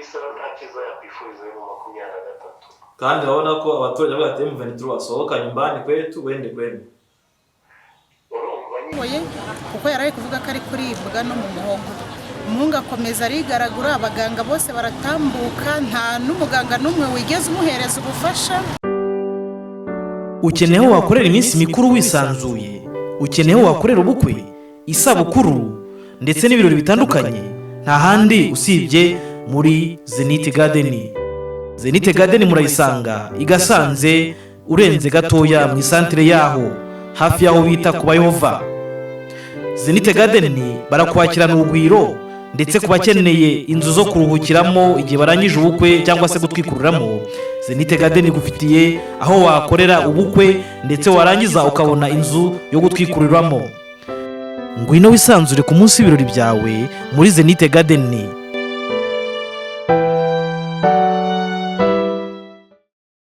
Isara nta cyiza yakwifuriza M23. Kandi urabona ko abaturage bavuga ati: "M23, sohoka nyumbani kwetu wende kwenu." Urumva nyine. Oye, kuko yari ari kuvuga ko ari kuribwa no mu muhogo. Umuhungu akomeza arigaragura, abaganga bose baratambuka, nta n'umuganga n'umwe wigeze umuhereza ubufasha. Ukeneye aho wakorera iminsi mikuru wisanzuye, ukeneye aho wakorera ubukwe, isabukuru ndetse n'ibirori bitandukanye, nta handi usibye muri Zenith Garden. Zenith Garden murayisanga i Gasanze, urenze gatoya mu isantire yaho, hafi y'aho bita ku Bayehova. Zenith Garden barakwakirana urugwiro, ndetse ku bakeneye inzu zo kuruhukiramo igihe barangije ubukwe cyangwa se gutwikuriramo, Zenith Garden igufitiye aho wakorera ubukwe, ndetse warangiza ukabona inzu yo gutwikuriramo. Ngwino wisanzure ku munsi w'ibirori byawe muri Zenith Garden.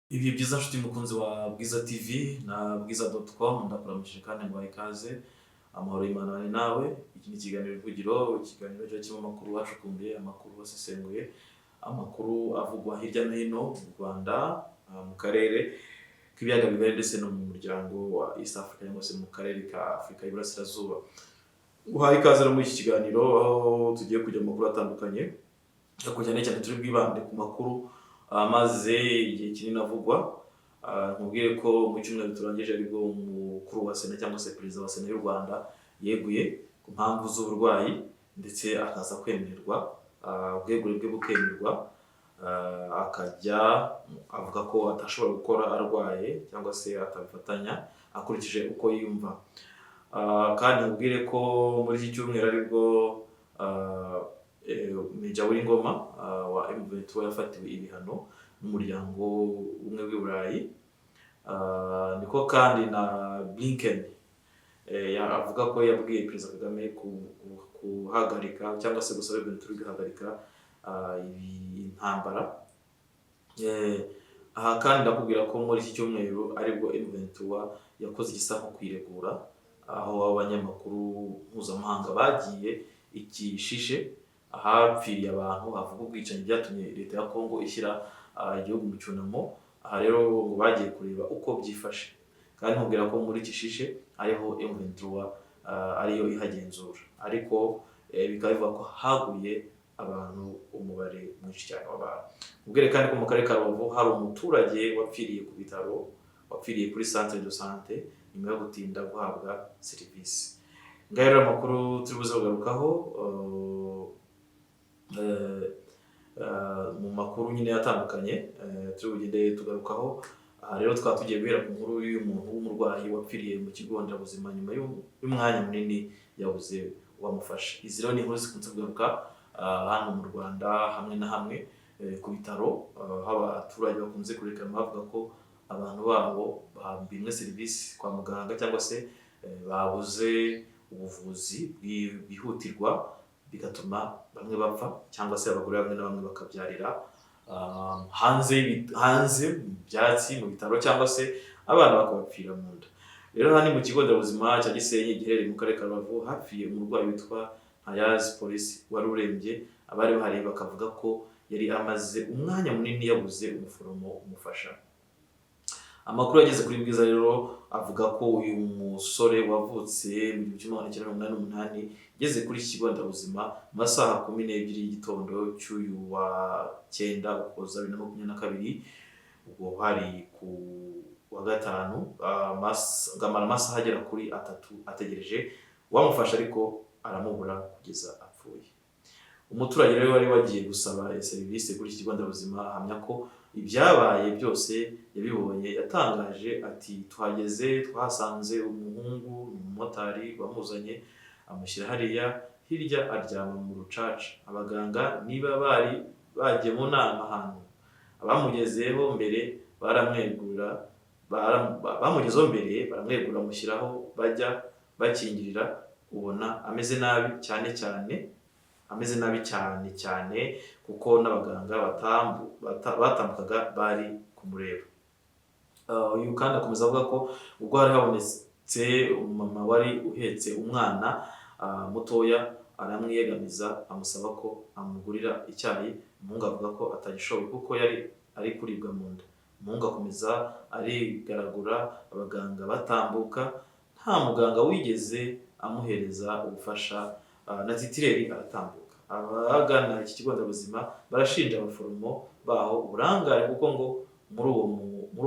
Ibihe byiza, nshuti mukunzi wa Bwiza TV na bwiza.com. Ndakuramukije kandi ngo ikaze, amahoro y'Imana ari nawe. Iki ni ikiganiro Ivugiro, ikiganiro kiba kirimo amakuru acukumbuye, amakuru asesenguye, amakuru avugwa hirya no hino mu Rwanda, mu karere k'ibiyaga bigari ndetse no mu muryango wa East Africa cyangwa se mu karere ka Afurika y'Iburasirazuba. Uhaye ikaze rero muri iki kiganiro, aho tugiye kujya mu makuru atandukanye, ariko cyane cyane turi bwibande ku makuru amaze igihe kinini avugwa. Nkubwire ko mu cyumweru turangije aribwo umukuru wa Sena cyangwa se perezida wa Sena y'u Rwanda yeguye ku mpamvu z'uburwayi, ndetse akaza kwemererwa, ubwegure bwe bukemerwa, akajya avuga ko atashobora gukora arwaye cyangwa se atabifatanya akurikije uko yiyumva. Kandi nkubwire ko muri iki cyumweru aribwo Major Willy Ngoma wa M23 yafatiwe ibihano n'umuryango umwe w'i Burayi. Niko kandi na Blinken avuga ko yabwiye Perezida Kagame guhagarika cyangwa se gusaba M23 guhagarika intambara. Aha kandi ndakubwira ko muri iki cyumweru aribwo M23 yakoze igisa nko kwiregura, aho abanyamakuru mpuzamahanga bagiye ikishishe ahapfiriye abantu, havuga ubwicanyi byatumye leta ya Kongo ishyira igihugu mu cyunamo. Aha rero ngo bagiye kureba uko byifashe, kandi nkubwira ko muri Kishishe ariho M23 ariyo ihagenzura, ariko bikaba bivuga ko haguye abantu, umubare mwinshi cyane w'abantu. Ubwire kandi ko mu karere ka Rubavu hari umuturage wapfiriye ku bitaro, wapfiriye kuri centre de santé nyuma yo gutinda guhabwa serivisi. Ngaho rero amakuru turi buze kugarukaho mu makuru nyine atandukanye turi bugende tugarukaho. Aha rero twaba tugiye guhera ku nkuru y'uyu muntu w'umurwayi wapfiriye mu kigo nderabuzima nyuma y'umwanya munini yabuze uwamufasha. Izi rero ni inkuru zikunze kugaruka hano mu Rwanda hamwe na hamwe ku bitaro, aho abaturage bakunze kurekana bavuga ko abantu babo bimwe serivisi kwa muganga cyangwa se babuze ubuvuzi bwihutirwa, bigatuma bamwe bapfa cyangwa se abagore bamwe na bamwe bakabyarira hanze mu byatsi mu bitaro, cyangwa se abana bakabapfira mu nda. Rero hano ni mu kigo nderabuzima cya Gisenyi giherereye mu karere ka Rubavu, hapfiye umurwayi witwa Ntayazi Polisi wari urembye. Abari bahari bakavuga ko yari amaze umwanya munini yabuze umuforomo umufasha. Amakuru yageze kuri Bwiza rero avuga ko uyu musore wavutse mu 1988 yageze kuri iki kigo nderabuzima mu masaha 12 y'igitondo cy'uyu wa 9 Ukuboza 2022, ubwo hari ku wa gatanu, akamara amasaha agera kuri 3 ategereje uwamufasha, ariko aramubura kugeza apfuye. Umuturage rero wari wagiye gusaba serivisi kuri iki kigo nderabuzima ahamya ko ibyabaye byose yabibonye. Yatangaje ati: "Tuhageze twahasanze umuhungu, ni umumotari wamuzanye, amushyira hariya hirya aryama mu rucaca. Abaganga niba bari bagiye mu nama ahantu, abamugezeho mbere baramwegura, bamugezeho mbere baramwegura, bamushyiraho bajya bakingirira, ubona ameze nabi cyane cyane, ameze nabi cyane cyane, kuko n'abaganga batambukaga bari kumureba." Uyu kandi akomeza avuga ko ubwo hari habonetse umumama wari uhetse umwana mutoya, aramwiyegamiza amusaba ko amugurira icyayi. Umuhungu avuga ko atagishoboye kuko yari ari kuribwa mu nda. Umuhungu akomeza arigaragura, abaganga batambuka, nta muganga wigeze amuhereza ubufasha, na titireri aratambuka. Abagana iki kigo nderabuzima barashinja abaforomo baho uburangare, kuko ngo muri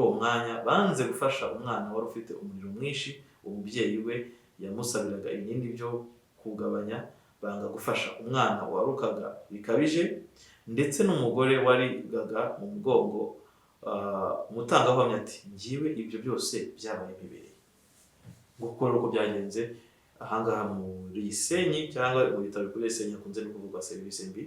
uwo mwanya banze gufasha umwana wari ufite umuriro mwinshi. Umubyeyi we yamusabiraga ibinini byo kugabanya, banga gufasha umwana warukaga bikabije, ndetse n'umugore waribwaga mu mugongo. Umutangabuhamya ati: "Ngiwe ibyo byose byabaye bibereye." Nguko rero uko byagenze ahangaha muri Gisenyi, cyangwa mu bitaro bikuru bya Gisenyi hakunze no kuvugwa serivisi mbi.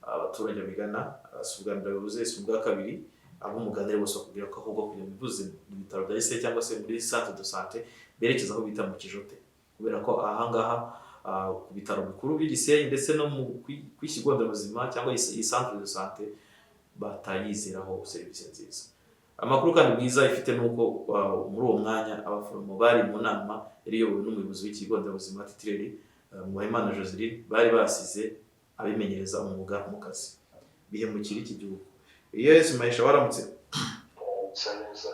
Abaturage babigana, si ubwa mbere babivuze, si ubwa kabiri. Abo muganira bose bakubwira ko ahubwo kugira ngo bivuze mu bitaro bya Gisenyi cyangwa se muri centre de santé, berekeza aho bita mu Kijote, kubera ko ahangaha ku bitaro bikuru by'i Gisenyi ndetse no mu ku ikigo nderabuzima cyangwa iyi centre de santé batayizeraho serivisi nziza. Amakuru kandi bwiza ifite ni uko muri uwo mwanya abaforomo bari mu nama yari iyobowe n'umuyobozi w'ikigo nderabuzima titireri Muhayimana Joseline, bari basize abimenyereza umwuga mu kazi, bihemukira iki gihugu. Iyo Yesu Mahisha, waramutse? Bisa neza.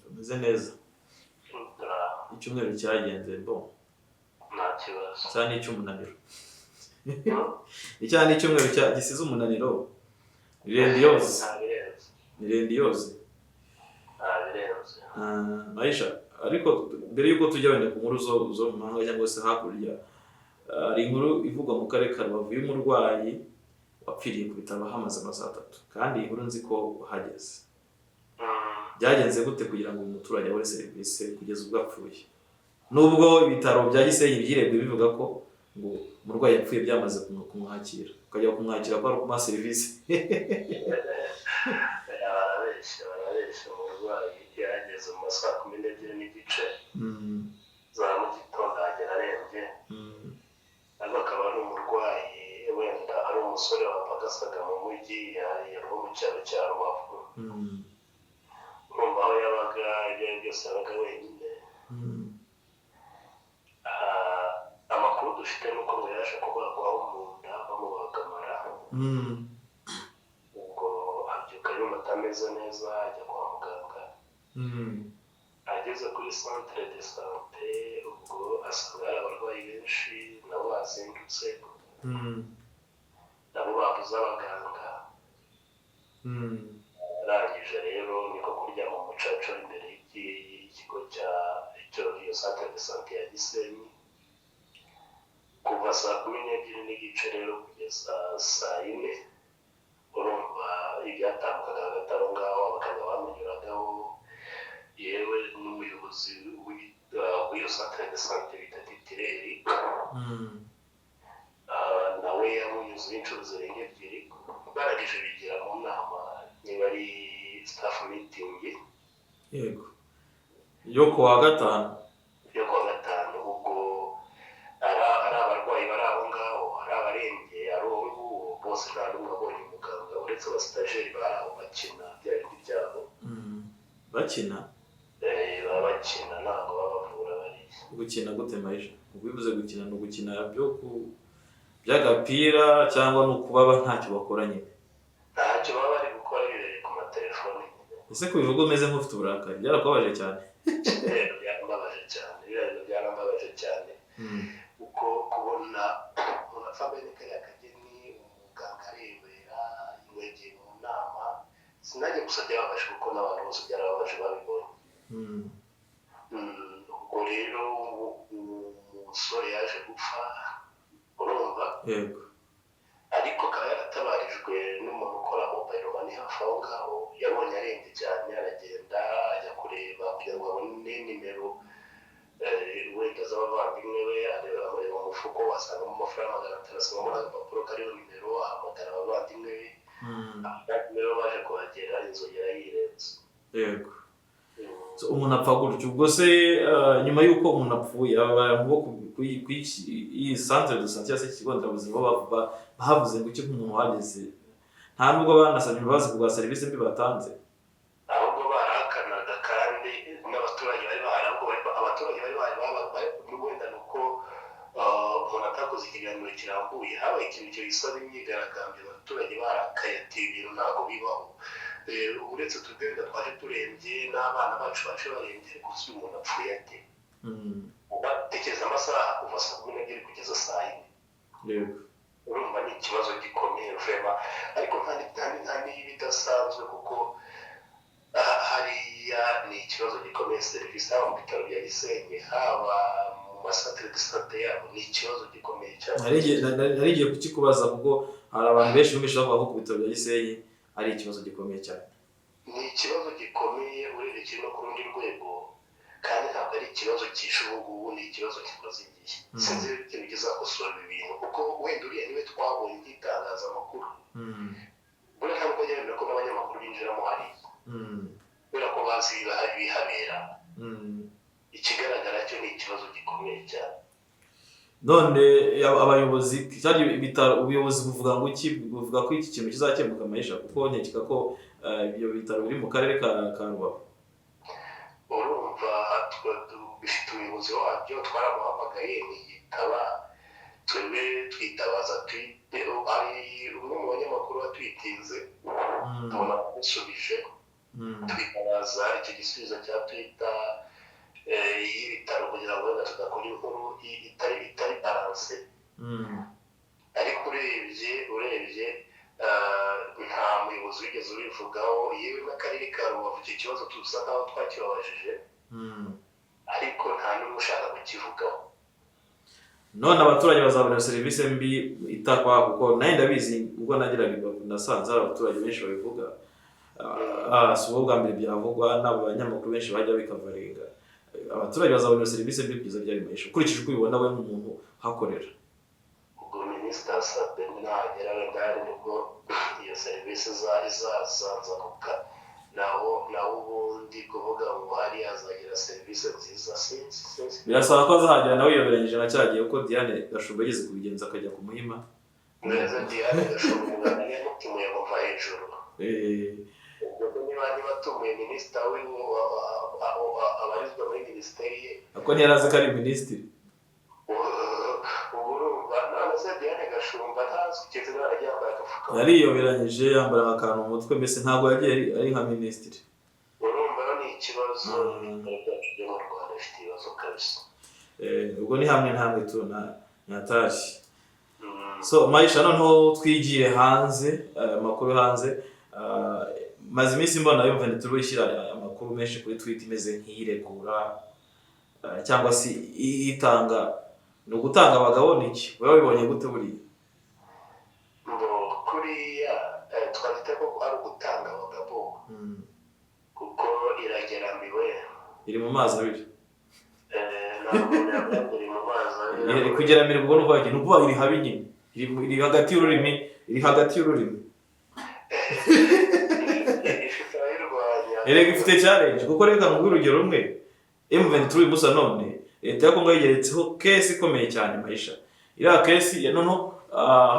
Umeze neza? Icyumweru cyagenze bon? Nta kibazo. Cya ni icy'umunaniro, icyaha ni icyumweru gisize umunaniro, ni rendiyoze. Nta birenze. Ni rendiyoze. Nta birenze. Mahisha, ariko mbere y'uko tujya wenda ku nkuru zo mu mahanga cyangwa se hakurya, hari inkuru ivugwa mu karere ka Rubavu y'umurwayi wapfiriye ku bitaro hamaze amasaha 3, kandi iyi nkuru nzi ko wahageze. Byagenze gute kugira ngo uyu muturage abone serivisi kugeza ubwo apfuye, nubwo ibitaro bya Gisenyi byireguye bivuga ko ngo umurwayi yapfuye byamaze kumwakira, ukajya kumwakira ko ari ukumuha serivisi? Barabeshya, barabeshya. Umurwayi yarageze mu ma 12:30 za mu gitondo, ahagera arembye, ariko akaba ari umurwayi wenda ari umusore wapagasaga mu mujyi, yari uwo mu cyaro cya Rubavu. Urumva aho yabaga, ibyo ari byo byose yabaga wenyine. Amakuru dufite ni uko ngo yaje kubagwaho mu nda, bamubaga amara. Ubwo abyuka yumva atameze neza, ajya kwa muganga. Ageze kuri centre de santé, ubwo asanga hari abarwayi benshi nabo bazindutse, nabo babuze abaganga. Arangije rero niko kuryama mu mucaca imbere y'ikigo cya icyo iyo centre de santé ya Gisenyi, kuva 12:30 rero kugeza saa 4. Urumva ibyatambukaga hagati aho ngaho, abaganga bamunyuragaho, yewe n'umuyobozi w'iyo centre de santé bita titireri, nawe yamunyuzeho inshuro zirenga ebyiri. Barangije bigira mu nama, niba ari staff meeting. Yego, yo ku wa gatanu. Yo kuwa gatanu. Ubwo ari abarwayi bari aho ngaho, ari abarembye, ari uwo nguwo, bose nta n'umwe abonye umuganga uretse abasitajeri bari aho bakina bya bindi byabo. Bakina? Baba bakina, ntabwo baba bavura bariya. Gukina gute, Mahisha? Ubivuze gukina, ni ugukina byo ku by'agapira cyangwa ni ukubaba ntacyo bakora nyine? Ntacyo baba bari gukora, bibereye ku matelefoni. Ese ko bivuga umeze nk'ufite uburakari, byarakubabaje cyane? Rero byarambabaje cyane, biriya bintu byarambabaje cyane, kuko kubona umuntu apfa bene kariya kageni, umuganga arebera, yagiye mu nama, sinajya gusa byababaje, kuko n'abantu bose byarababaje babibonye. Ubwo rero umusore yaje gupfa, urumva? Yego. Ariko akaba yaratabarijwe n'umuntu ukora mobile money hafi aho ngaho. Yabonye arembye cyane, aragenda ajya kureba kugira ngo abone nimero wenda z'abavandimwe be. Areba, amureba mu mufuko, asangamo amafaranga 500, asangamo n'agapapuro kariho nimero, ahamagara abavandimwe be. Abavandimwe be baje kuhagera inzogera yirenze. Yego. So, umuntu apfa gutyo. Ubwo se nyuma y'uko umuntu apfuye, aba bantu bo ku iyi centre de santé cyangwa se ikigo nderabuzima bo bavuze ngo icyo nk'umuntu uhageze, nta nubwo banasabye imbabazi ku bwa serivisi mbi batanze? Ahubwo barahakanaga, kandi n'abaturage bari bahari, ahubwo abaturage bari bahari wenda ni uko umuntu atakoze ikiganiro kirambuye, habaye ikintu gisaba imyigaragambyo. Abaturage barakaye ati ibintu ntabwo bibaho. Uretse tugenda twaje turembye n'abana bacu baje barembye, ariko si umuntu apfuye ate? Batekereza amasaha kuva saa 12 kugeza saa 4. Urumva ni ikibazo gikomeye vraiment, ariko nta n'ibidasanzwe kuko hariya ni ikibazo gikomeye. Serivisi haba mu bitaro bya Gisenyi, haba mu ma centre de santé yabo, ni ikibazo gikomeye cyane. Nari igiye kukikubaza kuko hari abantu benshi bumvise bavuga ko ku bitaro bya Gisenyi ari ikibazo gikomeye cyane. Ni ikibazo gikomeye urebye kiri no ku rundi rwego, kandi ntabwo ari ikibazo cyishe ubu ngubu, ni ikibazo kimaze igihe. Sinzi ikintu kizakosora ibi bintu, kuko wenda uriya niwe twabonye nk'itangazamakuru. Buriya ntabwo ajya yemera ko n'abanyamakuru binjiramo hariya, kubera ko bazi ibihabera. Ikigaragara cyo ni ikibazo gikomeye cyane. None abayobozi cyari ibitaro, ubuyobozi buvuga ngo iki? Buvuga ko iki kintu kizakemuka, Maisha? Kuko nkeka ko ibyo bitaro biri mu karere ka Rubavu. Urumva bifite umuyobozi wabyo, twaramuhamagaye ntiyitaba. Twebwe twitabaza twite, hari umwe mu banyamakuru watwitinze, tubona amusubije. Twitabaza icyo gisubizo cya Twitter y'ibitaro kugira ngo wenda tudakora inkuru itari balance. Ariko urebye, nta muyobozi wigeze ubivugaho, yewe n'akarere ka Rubavu icyo kibazo tusa nkaho twakibabajije, ariko nta n'umwe ushaka kukivugaho. None abaturage bazabona serivisi mbi itakwa, kuko nawe ndabizi, ubwo nageraga i Rubavu nasanze hari abaturage benshi babivuga. Si ubwo bwa mbere byavugwa n'abanyamakuru benshi bajya bikavaringa. Abaturage bazabona serivisi mbi kugeza ryari, Maisha, ukurikije uko ubibona we nk'umuntu uhakorera? Ubwo Minisita Sabin nahagera wenda hari nibwo iyo serivisi izazanzamuka. Naho ubundi kuvuga ngo hari hazagira serivisi nziza, sinzi, sinzi. Birasaba ko azahagera nawe yiyoberanyije na cya gihe, kuko Diane Gashumba yigeze kubigenza akajya ku Muhima. Neza, Diane Gashumba yamutumuye kuva hejuru. Ubwo niba atumuye minisita we abarizwa muri minisiteri ye. Ako ntiyari azi ko ari minisitiri. Ubu urumva none se Diane Gashumba ntazwi, keretse niba yaragiye yambaye agapfukamunwa. Yariyoberanyije, yambara akantu mu mutwe, mbese ntabwo yagiye ari nka minisitiri. Urumva rero ni ikibazo. Ibitaro byacu byo mu Rwanda bifite ibibazo kabisa. Ubwo ni hamwe na hamwe tu na nyatashye. So Maisha, noneho twigiye hanze, amakuru hanze. Maze iminsi mbona yumva ntituri ishyira amakuru menshi kuri tweet imeze nk'iyiregura, cyangwa se itanga, ni ugutanga abagabo. Ni iki wowe wabibonye gute buriya? Ngo kuriya twanditse ko ari ugutanga abagabo, kuko irageramiwe. Iri mu mazi abiri. Ntabwo yavuga ngo iri mu mazi abira. Iri kugeramirwa, ubwo ni ukuvuga iri habi nyine, iri hagati y'ururimi, iri hagati y'ururimi. Ifite abayirwanya. Erega ifite challenge, kuko reka nguhe urugero rumwe. M23 uyu munsi wa none leta ya Kongo yegeretseho case ikomeye cyane, Maisha. Iriya case ya noneho,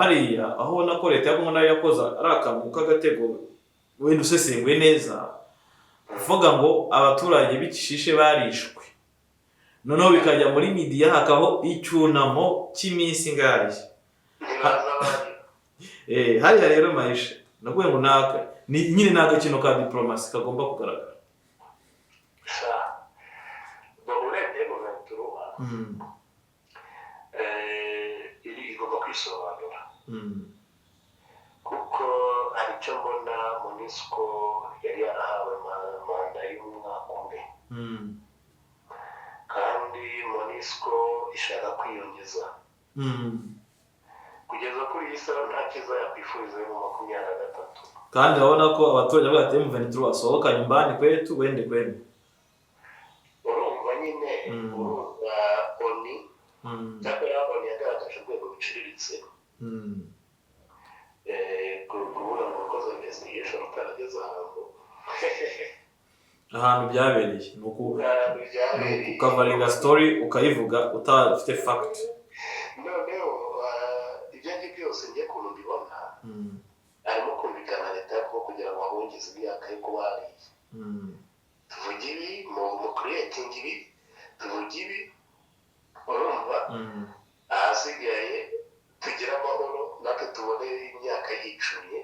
hariya aho ubona ko leta ya Kongo nayo yakoze ari akantu k'agatego, wenda usesenguye neza, kuvuga ngo abaturage b'Ikishishe barishwe, noneho bikajya muri media, hakabaho icyunamo cy'iminsi ingahe. Ntibaza abandi. Hariya rero Maisha, nakuvuga ngo naka ni nyine ni agakino ka diplomasi kagomba kugaragara. Sha, ngo urebye M23 iri igomba kwisobanura, kuko hari icyo mbona. MONUSCO yari yarahawe manda y'umwaka umwe, kandi MONUSCO ishaka kwiyongeza. Kugeza kuri iyi saha nta cyiza yakwifuriza M23. Kandi urabona ko abaturage bavuga ati M23 wasohoka nyumbani kwetu wende kwenu. Urumva nyine, urumva ONU, cyakora ONU yagaragaje urwego ruciriritse. Kuvuga ngo ukoze investigation utarageze ahantu Ahantu byabereye ni uku ahantu ni byabereye. Ukavaringa story ukayivuga utafite fact. Noneho ibyo ngibyo byose njye ukuntu mbibona, arimo kumvikana na leta ya Kongo kugira ngo abongeze imyaka yo kuba hariya. Tuvuge ibi mu creating ibi, tuvuge ibi, urumva, ahasigaye tugire amahoro. Natwe tubone imyaka yicumye.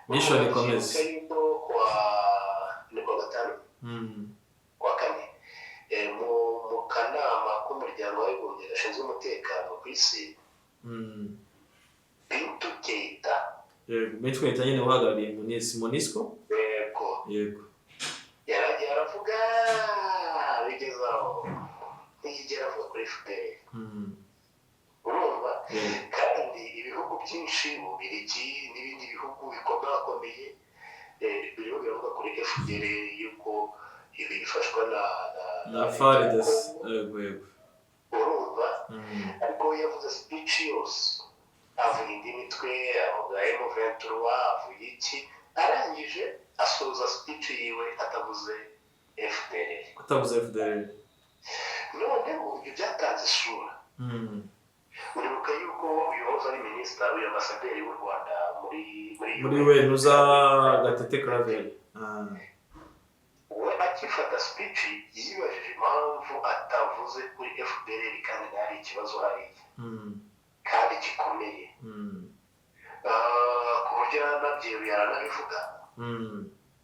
Mission ikomeze. Yuko kwa ni kuwa gatanu, kuwa kane, mu kanama k'Umuryango w'Abibumbye gashinzwe umutekano ku isi, Bintu Keita. Yego, Bintu Keita nyine uhagarariye Monusco. Yego. Yego. Yaragiye aravuga, bigeze aho ntiyigera avuga kuri FPR. Urumva? Yego. Kandi ibihugu byinshi, Bubirigi n'ibindi bihugu bikomakomeye, biriho biravuga kuri FDLR yuko ibi bifashwa na Na FARDC, yego yego. Urumva? Ariko we yavuze speech yose, avuga indi mitwe, avuga M23, avuga iki, arangije asoza speech yiwe atavuze FDLR. Atavuze FDLR. Noneho ibyo byatanze isura. Uribuka yuko uyu wahoze ari minisita, uyu ambasaderi w'u Rwanda muri Muri we nuza Gatete Claver. We akifata speech yibajije impamvu atavuze kuri FDLR kandi ntari ikibazo hariya kandi gikomeye. Ah, ku buryo yaranabyeruye aranabivuga.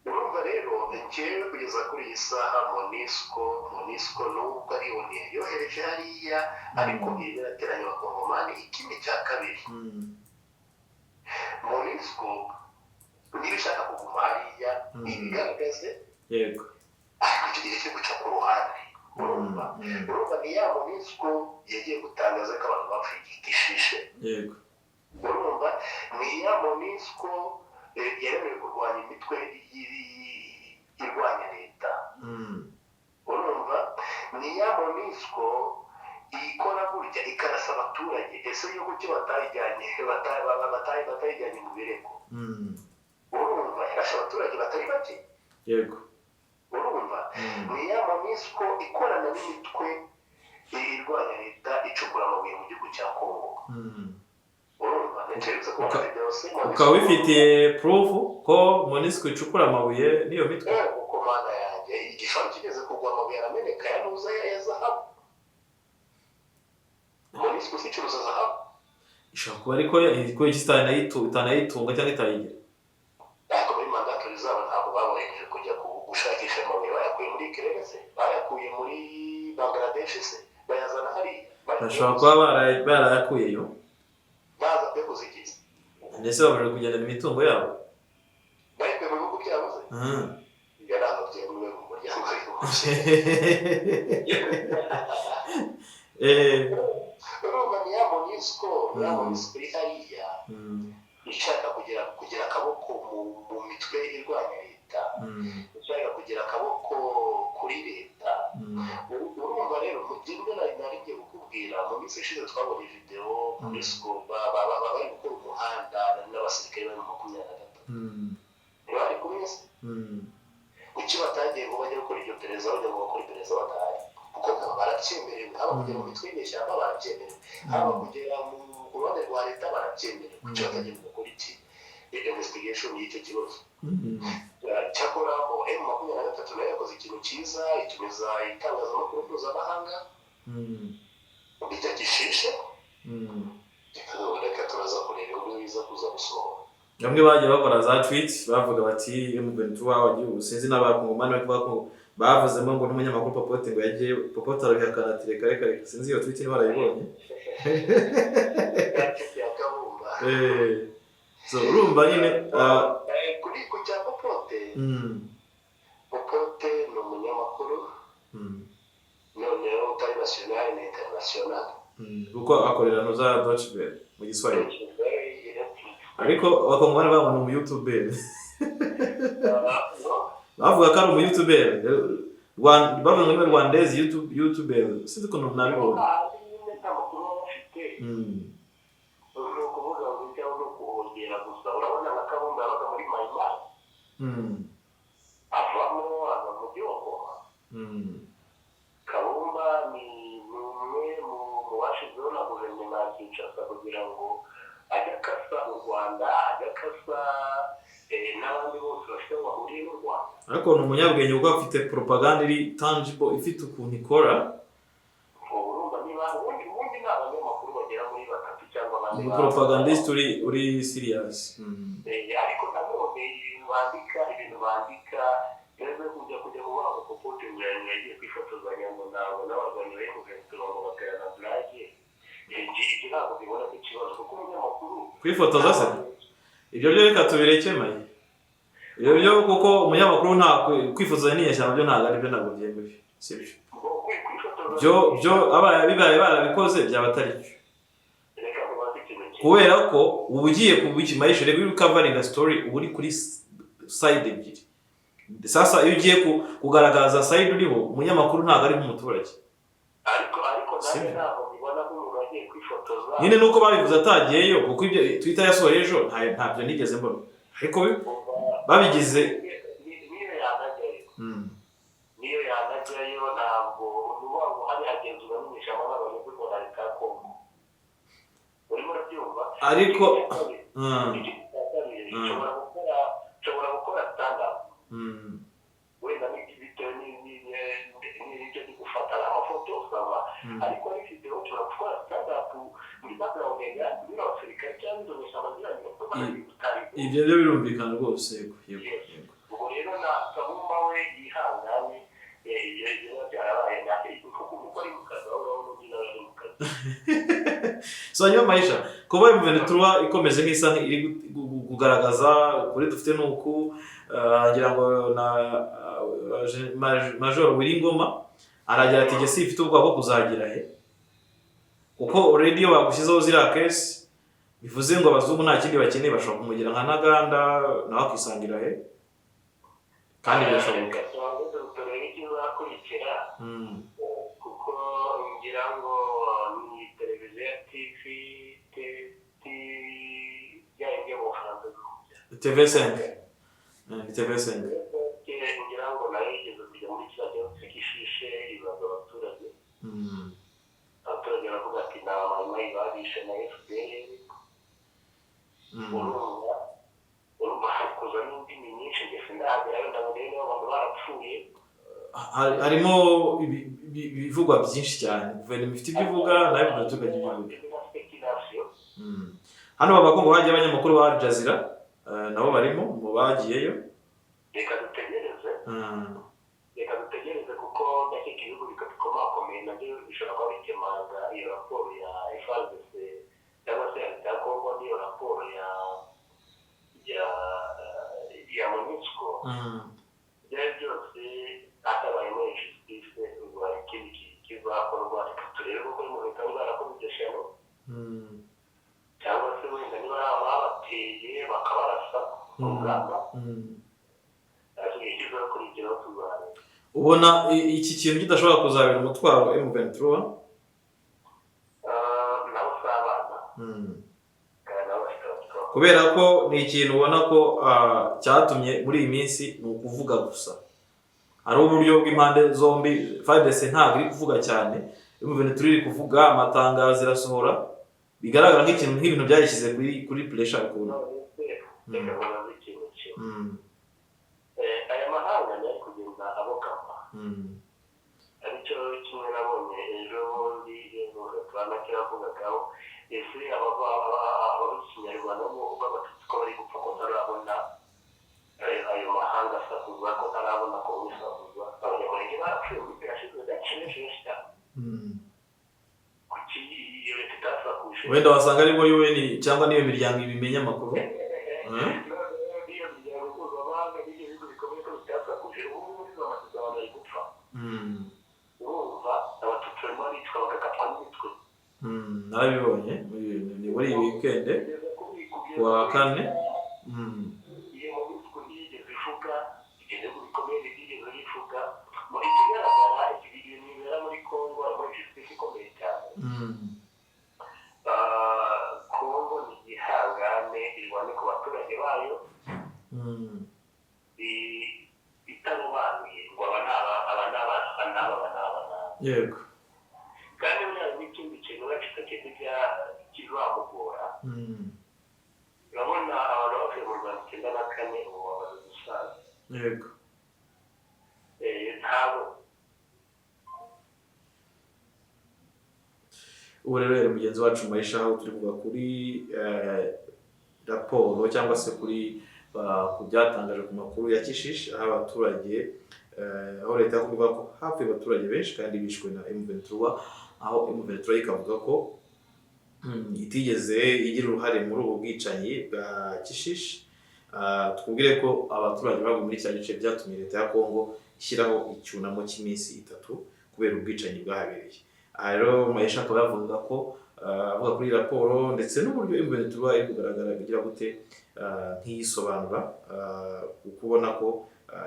Urumva rero, njyewe kugeza kuri iyi saha MONUSCO nubwo ari ONU yohereje hariya, ariko irimo irateranya Abakongomani. Ikindi cya kabiri, MONUSCO niba ishaka kuguma hariya, ibigaragaze. Ariko icyo gihe cyo guca ku ruhande, urumva? Urumva, ni ya MONUSCO yagiye gutangaza ko abantu bapfuye igishishe. Urumva, ni ya MONUSCO yemerewe kurwanya imitwe irwanya leta. Urumva, ni ya MONUSCO ikora gutya ikarasa abaturage. Ese yo kuki batayijyanye batayijyanye mu birego? Urumva, yarashe abaturage batari bake. Urumva, ni ya MONUSCO ikorana n'imitwe irwanya leta icukura amabuye mu gihugu cya Kongo. Urumva, ntekereza ko video se Ukaba wifitiye proof ko MONUSCO icukura amabuye n'iyo mitwe? Kuko Mana yanjye, igifaru kigeze kugwa amabuye arameneka ya nuza ya zahabu. MONUSCO si icuruza zahabu? Ishobora kuba, ariko ko itanayitunga cyangwa itayigira. Ariko muri mandatori zabo ntabwo babohereje kujya gushakisha amabuye. Bayakuye muri Ukraine se? Bayakuye muri Bangladesh se, bayazana hariya? Bashobora kuba barayakuyeyo. Baza kuyaguza iki? Ndetse babasha kugendana imitungo yabo. Bayikuye mu bihugu byabo se? Ibyo ntabwo byemewe mu Muryango w'Abibumbye. Urumva, ni ya MONUSCO, ni ya MONUSCO iri hariya ishaka kugira akaboko mu mitwe irwanya leta, ishaka kugira akaboko kuri leta. Urumva rero, mu gihe nari ngiye kukubwira, mu minsi ishize twabonye videwo MONUSCO bari gukora umuhanda n'abasirikare bari 23. Ntibari kumwe se? Kuki batagiye ngo bajye gukora iryo perereza, bajya ngo bakore iperereza badahari? Kuko nabo barabyemerewe, haba kugera mu mitwe y'inyeshyamba barabyemerewe, haba kugera ku ruhande rwa leta barabyemerewe. Kuki batagiye ngo bakore iki investigation y'icyo kibazo? Cyakora mu M23 nayo yakoze ikintu cyiza, itumiza itangazamakuru mpuzamahanga bijya gishishe. Reka turaza kureba inkuru biza kuza gusohora. Bamwe bagiye bakora za tweet bavuga bati M23 wagiye ubu, sinzi n'abakongomani bari kuvuga ko bavuzemo ngo n'umunyamakuru Popote ngo yagiye. Popote arabihakana ati reka reka reka. Sinzi iyo tweet niba warayibonye. Ya Kabumba. So urumva nyine Kuri ku cya Popote, Popote ni umunyamakuru, noneho utari national ni international. Kuko akorera nuza Deutsche Welle mu Giswahili, ariko abakongomani bavuga ni umuyoutuber. Bavuga ko ari umuyoutuber, bavuga ngo ni Rwandese YouTube youtuber, sinzi ukuntu nabibonye. Nyine nta makuru baba bafite. Ni ukuvuga ngo cyangwa ni ukuhongera gusa. Urabona nka Kabumba yabaga muri Mayimayi, avamo aza mu gihugu. Kabumba ni umwe mu bashyizweho na guverinoma ya Kinshasa kugira ngo ajye akasa u Rwanda, ajye akasa n'abandi bose bafite aho bahuriye n'u Rwanda. Ariko ni umunyabwenge kuko afite propaganda iri tangible, ifite ukuntu ikora. Urumva, niba ubundi ni abanyamakuru bagera muri batatu cyangwa bane. Umupropagandiste uri serious. Ariko nanone ibintu bandika rero kujya kuvuga ngo Popote ngo yagiye kwifotozanya ngo ntabwo n'abarwanyi bari mu ngo baterana blague, ibyo ntabwo bibona ko ikibazo, kuko umunyamakuru Kwifotoza se, ibyo byo reka tubireke maye, ibyo byo kuko umunyamakuru nta kwifotozanya n'inyeshyamba, byo ntabwo ari byo, ntabwo byemewe, sibyo. Ngo kwifotoza Byo abaye bibaye barabikoze byaba atari byo. Reka mubaze ikintu kimwe. Kubera ko uba ugiye kubikimayisha rero, uri covering story, uba uri kuri side ebyiri. Sasa iyo ugiye kugaragaza side uriho, umunyamakuru ntabwo ari nk'umuturage. Ariko nanjye Sibyo. ntabwo mbibona nk'umuntu wagiye kwifotoza. Nyine nuko babivuze atagiyeyo, kuko ibyo Twitter yasohoye ejo ntabyo nigeze mbona, ariko babigize. Niyo yanajyayo, niyo yanajyayo, ntabwo ni ukuvuga ngo hari hagenzurwa n'inyeshyamba n'abayobozi ngo na leta ya Kongo, urimo urabyumva? Ariko Ikindi cya kabiri, nshobora gukora stand up, wenda bitewe n'ibyo ndi gufata ari amafoto usaba, ariko ari video nshobora gukora stand up muri background yanjye, niba abasirikare cyangwa izo nyeshyamba ziranyura kuko bari Ibyo byo birumvikana rwose, yego. Ubwo rero na Kabumba we yihangane, ibyo biba byarabaye kuko uko ari mu kazi aho ngaho, n'undi nawe ari mu kazi. So hanyuma Maisha, kuba M23 ikomeje nk'isa iri kugaragaza ukuri dufite, ni uku ngira ngo na Major Wiringoma aragira ati: "Jye simfite ubwoba bwo kuzagira he, kuko already iyo bagushyizeho ziriya case, bivuze ngo abazungu nta kindi bakeneye, bashobora kumugira nka Ntaganda, nawe akisangira he, kandi birashoboka." Reka tubanze turebe ikizakurikira, kuko ngira ngo ni televiziyo ya TV ya yindi yo mu Bufaransa. TV5. Ni TV5. Ngira ngo nayo yigeze kujya muri kiriya gihugu cy'ishishe ibaza abaturage. Abaturage baravuga ati: "Ni abamayimayi babishe na FPR." Urumva hari kuzamo indimi nyinshi, ndetse ndahagera wenda ngo ndebe niba abantu barapfuye. Harimo ibivugwa byinshi cyane. Guverinoma ifite ibyo ivuga, nayo guverinoma ikagira ibyo ivuga. Na speculation. Hano bavuga ko ngo hagiye abanyamakuru ba Al Jazeera, nabo barimo mu bagiyeyo. Reka dutegereze. Reka dutegereze, kuko ndakeka ibihugu bikomakomeye nabyo bishobora kuba bikemanga iyo raporo ya FARDC cyangwa se ya leta ya Congo n'iyo raporo ya MONUSCO. Ibyo ari byo byose, hatabayemo justice, ubwo hari ikindi kizakorwa. Reka turebe kuko mu leta niba barakoze iryo shyano, cyangwa se wenda niba ari ababateye bakabarasa ku rugamba, ariko igihe kizakurikiraho tuzareba. Ubona iki kintu kidashobora kuzabera umutwaro M23? Nabo si abana, kandi nabo bafite abatwaro. Kubera ko ni ikintu ubona ko cyatumye muri iyi minsi ni ukuvuga gusa, hari uburyo bw'impande zombi. FARDC ntabwo iri kuvuga cyane, M23 iri kuvuga, amatangazo irasohora, bigaragara nk'ikintu nk'ibintu byayishyize kuri pressure ukuntu. None se reka nkubaze ikintu kimwe. Aya mahanga niyo ari kugenda abogama, aricyo kimwe nabonye ejo bundi Rwanda cyavugagaho: ese abavuga ikinyarwanda bo mu bwoko bw'abatutsi ko bari gupfa, ko ntarabona ayo mahanga asakuza, ko ntarabona Kongo isakuza? Abanyamurenge barapfuye muri birashize benshi benshi benshi cyane. Kuki iyo leta itasakuje? Wenda wasanga aribwo UN cyangwa n'iyo miryango ibimenya amakuru. N'iyo miryango mpuzamahanga n'ibyo bihugu bikomeye ko bitasakuje, ubu ngubu muri za Masisi abantu bari gupfa. Urumva abatutsi barimo baricwa bagakatwa n'imitwe. Narabibonye ni muri iyi weekend Kugeza kuri ku wa kane. Iyo MONUSCO ntiyigeze ivuga, ibyo bihugu bikomeye ntibyigeze bivuga. Mu ikigaragara, ibintu bibera muri Congo harimo justice ikomeye cyane. Congo ni igihangane, irwane ku baturage bayo, itarobanuye ngo aba ni aba, aba ni aba, aba ni aba, aba ni aba ni aba. Kandi buriya hari n'ikindi kintu bafite kizamugora. Urabona abantu bavuye mu Rwanda 94, ubu bamaze gusaza. Ntabwo Ubu rero yari mugenzi wacu Maisha, aho turi kuvuga kuri raporo cyangwa se kuri ku byatangajwe ku makuru ya Kishishe, aho abaturage aho leta yavuga ko hapfuye abaturage benshi kandi bishwe na M23, aho M23 ikavuga ko itigeze igira uruhare muri ubu bwicanyi bwa Kishishe. Twubwire ko abaturage baguye muri kiriya gice byatumye leta ya Kongo ishyiraho icyunamo cy'iminsi 3 kubera ubwicanyi bwahabereye. Aha rero Maisha akaba yavuga ko avuga kuri iyi raporo ndetse n'uburyo M23 iri kugaragara igira gute, nk'iyisobanura, kuko ubona ko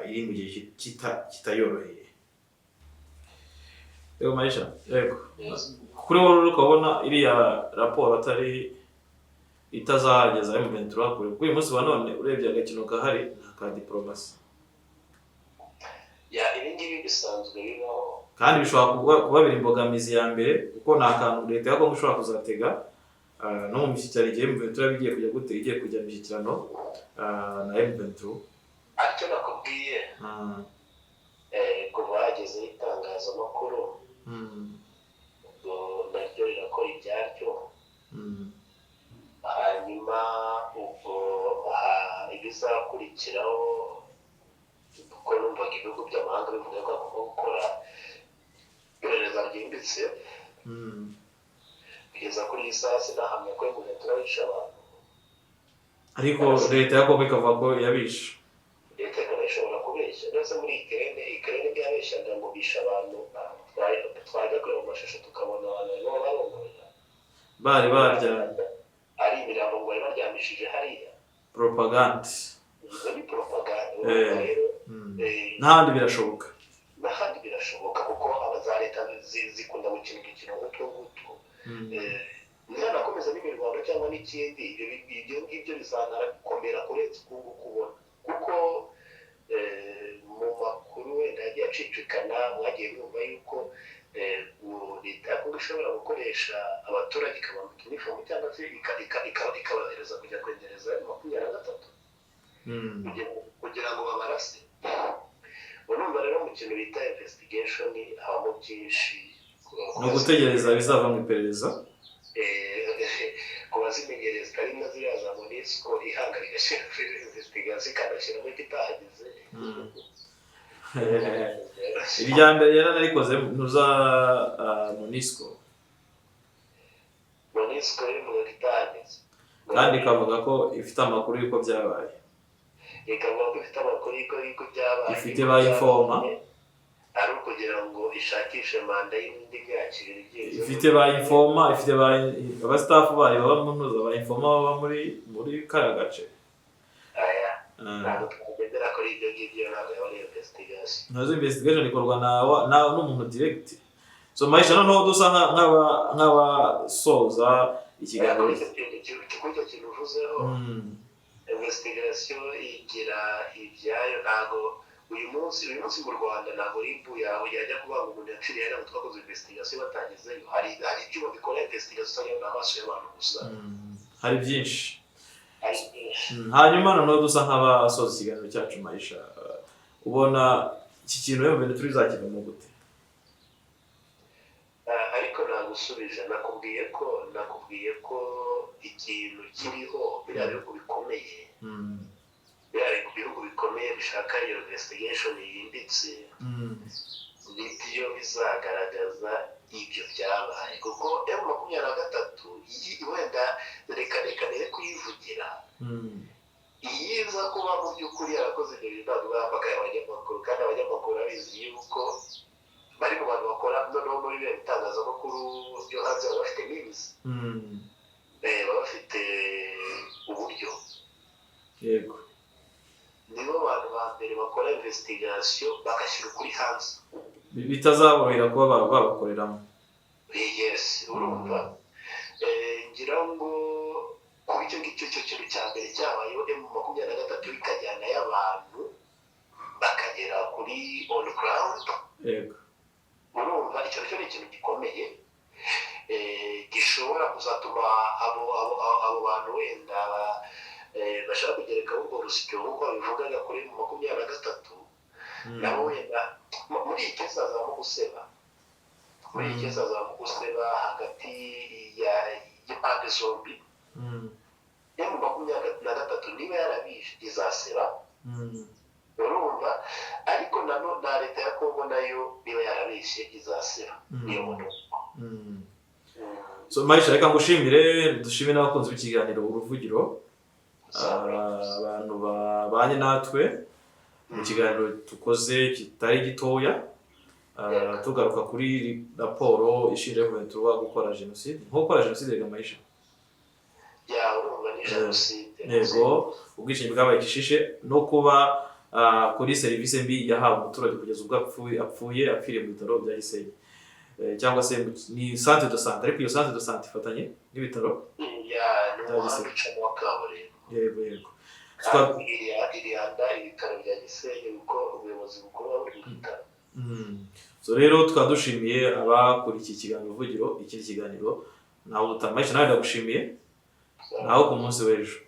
iri mu gihe kitayoroheye. Yego Maisha, yego. Kuri wowe ukabona iriya raporo atari itazageza M23 kure, kuko uyu munsi wa none urebye agakino gahari ni aka diplomasi. Ya, ibi ngibi bisanzwe bibaho. Kandi bishobora kubabera imbogamizi ya mbere, kuko ni akantu leta ya Kongo ishobora kuzatega no mu mishyikirano, igihe M23 igiye kujya gute, igiye kujya mu mishyikirano na M23. Aricyo nakubwiye, kuva hagezeho itangazamakuru, ubwo naryo rirakora ibyaryo. Hanyuma ubwo ibizakurikiraho, kuko numvaga ibihugu by'amahanga bivuga ko hagomba gukora iperereza ryimbitse. Kugeza kuri iyi saha sinahamya ko M23 yishe abantu. Ariko leta ya Kongo ikavuga ko yabishe. Leta ikaba ishobora kubeshya. Ndetse muri Ukraine ntiyabeshyaga ngo bishe abantu? Twajya kureba mu mashusho tukabona abantu barimo barongorera. Bari baryamye. Ari imirambo ngo bari baryamishije hariya. Propaganda. Izo ni propaganda. Urumva rero, N'ahandi birashoboka. N'ahandi birashoboka, kuko aba za leta zikunda gukina udukino nk'utwo ngutwo. Nihanakomeza n'imirwano cyangwa n'ikindi, ibyo ngibyo bizanakomera kurenza uku nguku ubona, kuko mu makuru wenda yagiye acicikana mwagiye mwumva yuko leta ya Kongo ishobora gukoresha abaturage ikabambika inifomu cyangwa se ikabohereza kujya kwegereza M23 kugira ngo babarase. Urumva rero, mu kintu bita investigation habamo byinshi. Ni ugutegereza ibizava mu iperereza. Ku bazimenyereza ari nka ziriya za MONUSCO, ihanga rigashyira investigation ikanashyiramo ikitahageze. Irya mbere yaranarikoze ntuza MONUSCO. MONUSCO ivuga ko itahageze. Kandi ikavuga ko ifite amakuru y'uko byabaye. Ikavuga ko ifite amakuru y'uko byabaye. Ifite ba informer. Ari ukugira ngo ishakishe manda y'indi myaka 2 byibuze. Ifite ba informer, ifite ba aba staff bayo baba mu ntuza, ba informer baba muri kariya gace. Aya, ntabwo twagendera kuri ibyo ngibyo, ntabwo yaba ari investigation. Ntuzi, investigation ikorwa na n'umuntu direct. So Maisha, noneho dusa nk'abasoza ikiganiro. Kuri icyo kintu uvuzeho, investigation igira ibyayo. Ntabwo uyu munsi mu Rwanda ntabwo RIB yawe yajya kuvuga ngo umuntu yapfiriye hariya ngo twakoze investigation batagezeyo. Hari ibyuma bikora investigation utajya amaso y'abantu gusa. Hari byinshi. Hari byinshi. Hanyuma noneho dusa nk'abasoza ikiganiro cyacu, Maisha, ubona iki kintu rero bintu tuzakivamo gute? Ariko nagusubije, nakubwiye ko ikintu kiriho, biriya bihugu bikomeye, biriya bihugu bikomeye bishaka iyo investigation yimbitse, nibyo bizagaragaza ibyo byabaye, kuko M23 wenda reka nere kuyivugira. Iyiza kuba mu by'ukuri yarakoze ibyo bintu, ntabwo bahamagaye abanyamakuru, kandi abanyamakuru babizi yuko bari mu bantu bakora noneho muri biriya bitangazamakuru byo hanze baba bafite means, baba bafite uburyo. Nibo bantu ba mbere bakora investigation bagashyira ukuri hanze. Bitazaborohera kuba babakoreramo. Yes, urumva, ngira ngo kuba icyo ngicyo cyo kintu cya mbere cyabayeho, M23 ikajyanayo abantu bakagera kuri on ground. Urumva icyo nacyo ni ikintu gikomeye, gishobora kuzatuma abo bantu wenda bashaka kugerekaho urwo rusyo nk'uko babivugaga kuri M23, nabo wenda muri iyi case hazabamo guseba. Muri iyi case hazabamo guseba hagati y'impande zombi. M23 niba yarabishe izaseba. Urumva, ariko na leta ya Kongo nayo niba yarabishe izaseba. Niyo muntu. So Marisha, reka ngushimire, dushime n'abakunzi b'ikiganiro Uruvugiro. Abantu babanye natwe mu kiganiro dukoze kitari gitoya, tugaruka kuri raporo ishinja M23 gukora jenoside, nko gukora jenoside rega Marisha. Ya, urumva ni jenoside. Yego, ubwishingizi bwabaye gishishe no kuba kuri serivisi mbi yahawe umuturage kugeza ubwo apfuye apfiriye mu bitaro bya Gisenyi. Cyangwa se ni centre de santé, ariko iyo centre de santé ifatanye n'ibitaro. Ya, ni umuhanda ucamo wa kaburimbo. Yego. Kandi irihanda ibitaro bya Gisenyi, kuko ubuyobozi bukuru buba buri mu bitaro. So rero tukaba dushimiye abakurikiye ikiganiro Uruvugiro, ikindi kiganiro nawe utamaisha, nawe ndagushimiye, naho ku munsi w'ejo.